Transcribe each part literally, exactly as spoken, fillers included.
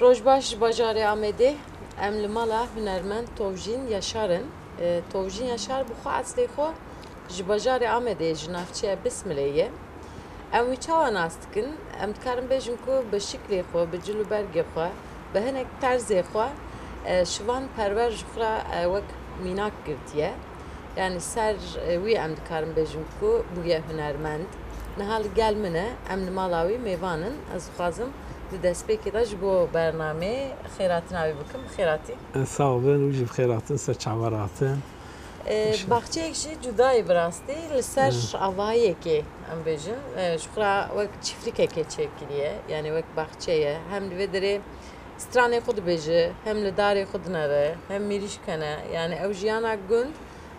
Roj baş ji bajarê Amedê. Em li mala hunermend Tovjîn Yaşar in. E, Tovjîn Yaşar bi xwe eslê xwe ji bajarê Amedê, ji navçeya Bismilê ye. Em wî çawa nas dikin? Em dikarin bêjin ku bi şiklê xwe, bi cil û bergê xwe, bi hinek terzê xwe, e, Şivan Perwer ji xwe re, e, wek mînak girtiye. Yanî ser, e, wî em dikarin bêjin ku bûye hunermend. Niha li gel min e, em li mala wî mêvan in. Ez dixwazim di destpêkê de ji bo bernameyê xêratina wî bikim. Bi xêr hatî. E, sax bin, wî jî bi xêr hatin, ser çavan hatin. E, Baş e. Baxçeyek jî cuda ye bi rastî, li ser Hı. avahiyekê em bêjin. E, ji xwe re wek çîfrikekê çêkiriye, yanî wek baxçe ye. Hem li vê derê stranê xwe dibêje, hem li darê xwe dinere, hem mîrîş kene. Yanî ew jiyana gund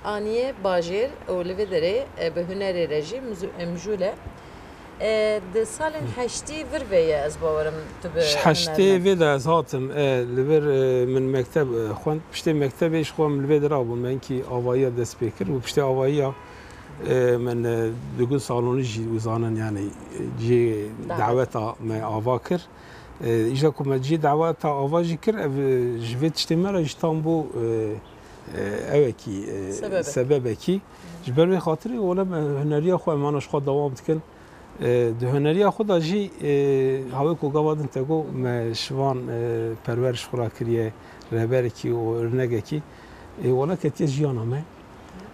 aniye bajêr û li vê derê, e, bi hunerê re jî mizu-, e, mijûl e. E, di salên heştî vir ve ye, ez bawerim tu bi Ji heştê hunermend. Vê de ez hatim, e, li vir, e, min mekteb, e, xwend. Piştê mektebê ji xwe min li vê dira bûm. Me hinkî avahiya dest pê kir û piştê avahiya, e, min, e, di gund salonî jî û zanin, yanî, e, cihê Dawet. daweta me ava kir. E, îja ku me cihê daweta ava jî kir, ev, e, ji vê tiştê me re jî tam bû, e, e, ewekî, e, Sebebek. sebebekî. Ji ber vê xatirê wele me huneriya xwe, em ana ji xwe dewam dikin. E, di huneriya xwe de jî, e, hawê ku gava din te got, me Şivan, e, Perwer ji xwe re kiriye, rêberekî û örnegekî. E, wele ketiye jiyana me.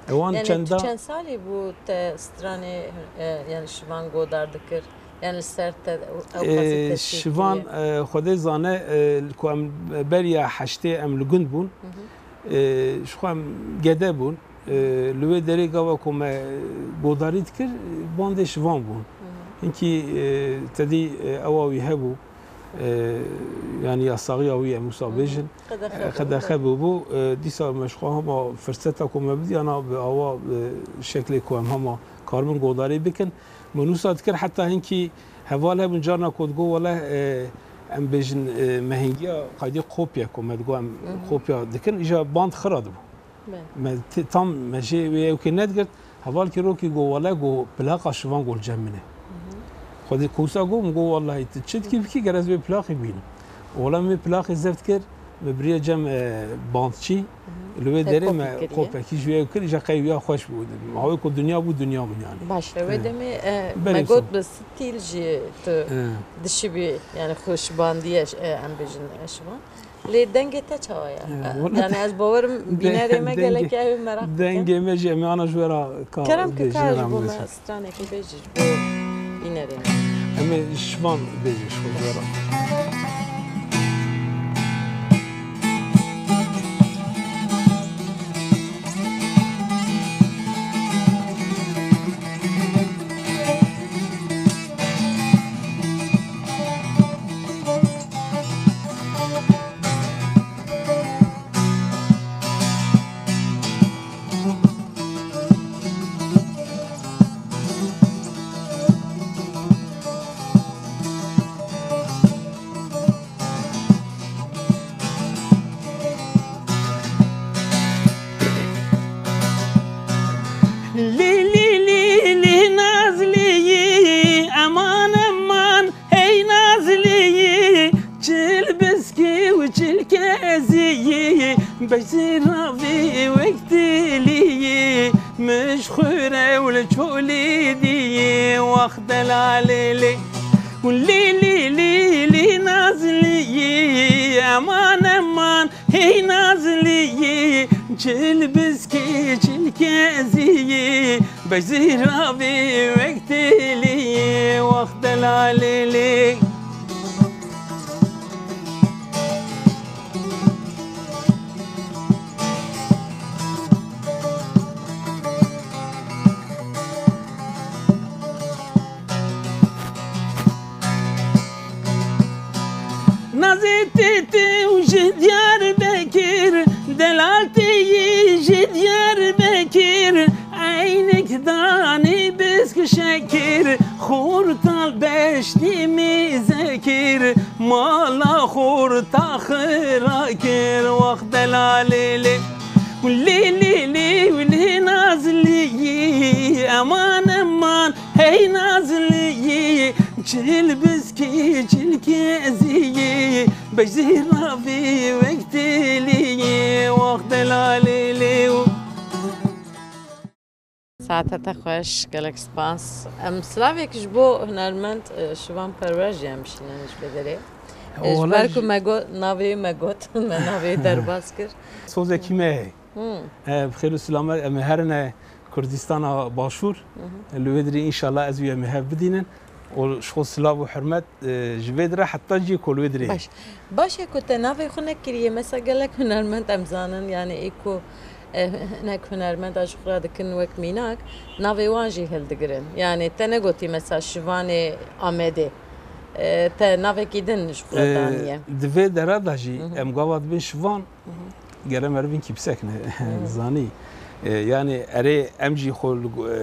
Ewan Yani çenda tu çend salî bû te stranê, e, yani Şivan godar dikir? Yani li ser te ew E, qasî tesîr Şivan, kiriye? E, Xwedê zane, e, ku em beriya heştê em li gund bûn. Hı hı. E, ji xwe em gede bûn. E, li wê derê gava ku me godarî dikir, bandê Şivan bûn. Hı hı. Hinkî, e, tedî, e, ewa wî hebû. E, yani yasaxiya wî em wisa Hı hı. bêjin. Qedexe E, bû, qedexe belê. bûbû. E, dîsa me ji xwe hema firseta ku me bidiyana bi awa, e, şeklê ku em hema karibin godarî bikin. Min wisa dikir, heta hinkî heval hebûn, carna ku digot, wele, e, em bêjin, e, me hingiya qaydê kopya ku me digot, em Hı hı. kopya dikin, îja band xira dibû. Belê. Me ti-, tam me jê wê ewkê nedigirt. Hevalkî rokî got, wele, got, plaqa Şivan got li cem min e. Hı hı. Xwedê ku wisa got, min got, wellahî tu çi dikî bikî, ger ez wê plaqî bînim. Wele min wê plaqî zeft kir, min biriye cem, e, bandçî. Hı hı. Li wê Te derê kopî me kiriye. kopekî ji wê ew kir, îja qey wîya xweş bû. Ma wê ku dinya bû, dinya bû yani. Baş e, wê Evet. demê, e, Belê me wisa. got bi stîl jî tu Evet. dişibî, yani xwe şibandiye, e, em bêjin, e, Şivan. Lê dengê te çawa ye? Ya, E, wele yani ez bawerim de-, bînerê me dengê, gelek ew ê meraq bikin. dengê me jî em ê ana ji we re ka Kerem ke bêjin, ka ji em bo me bêjin. stranekê bêjî ji bo bînerê me. Em ê Şivan bêjin ji xwe ji we re. Lî, lî, lî, lî, Nazlî, eman, eman, hey Nazlî, çil biskî û çil kezî, bejzî ravî wek tilî, mij xwire û li çolî dî, wax delalê lê. Lî, lî, lî, lî, Nazlî, eman, eman, hey Nazlî, çil biskî, çil kezî, bejzî ravî wek tilî, wax delalê lê. Nazê tê tê û ji Diyarbekir, delal tê yî ji Diyarbekir, eynik danî bisk şekir, xorta beştî mîze kir, mala xorta xira kir, wax delalê lê. Lî, lî, lî, lî, Nazlî, eman, eman, hey Nazlî, çil biskî, çil kezî, Wek zehra vî wek têliyê, wax delalê lê û. Saete te xweş, gelek spas. Em silavek ji bo hunermend, e, Şivan Perwer jî em bişînin ji vê derê. E, ji Ola ber jî ku me got, navê me got, me navê derbas kir. Sozekî me heye. Hmm. E, bi xêr û silamet, em ê herine Kurdistana Başûr. Hı hı. Li wê dirê înşallah ez û em ê hev bidînin. Û ji xwe silav û hurmet, e, ji vê dire heta cî ku li wê dirê. Baş. Baş e ku te navê xwe nekiriye. Mesela gelek hunermend em zanin, yani ê ku, e, hinek hunermenda ji xwe re dikin wek mînak, navê wan jî hildigirin. Yani te negotî mesela Şivanê Amedê. E, te navekî din ji xwe re E, daniye. Di vê dera de jî Hı hı. em gava dibin Şivan, Hı hı. Gere meriv inkî bisekine, Hı. Zanî. E, yani erê em jî xwe li go-, e,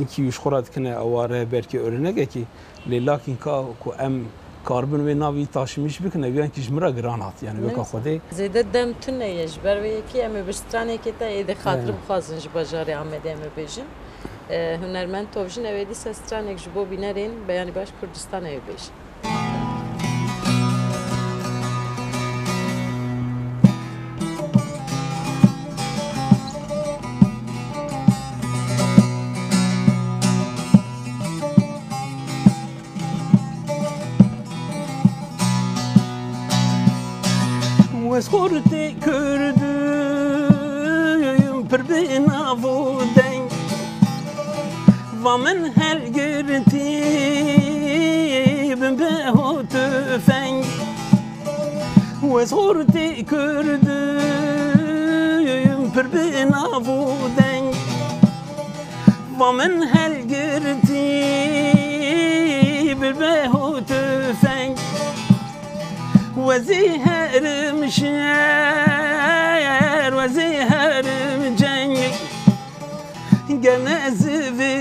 inkî ji xwe re dikine eware, belkî örnekekî, lê lakin ka ku em karibin wê navî taşimîş bikine, wî yankî ji min re giran hat, yani weka Neyse. Xwedê. Zêde dem tune ye, ji ber wê yekî em ê bi stranekê te êdî xatir Evet. bixwazin ji bajarê Amedê em ê bêjin. E, hunermend Tovjin ew ê dîsa stranek ji bo bînerên Beyanî Baş Kurdistanê bêjin. Wez xortê Kurdum pir bi nav û deng. Va min helgirtî bin beho tüfeng. Wez xortê Kurdum pir bi nav û deng. Va min helgirtî bin beho tüfeng. Wezî herim şer, wezî herim ceng. Gene zivirîm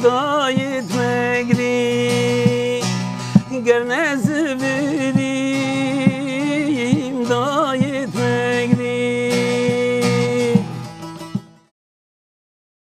dayet megrî. Gene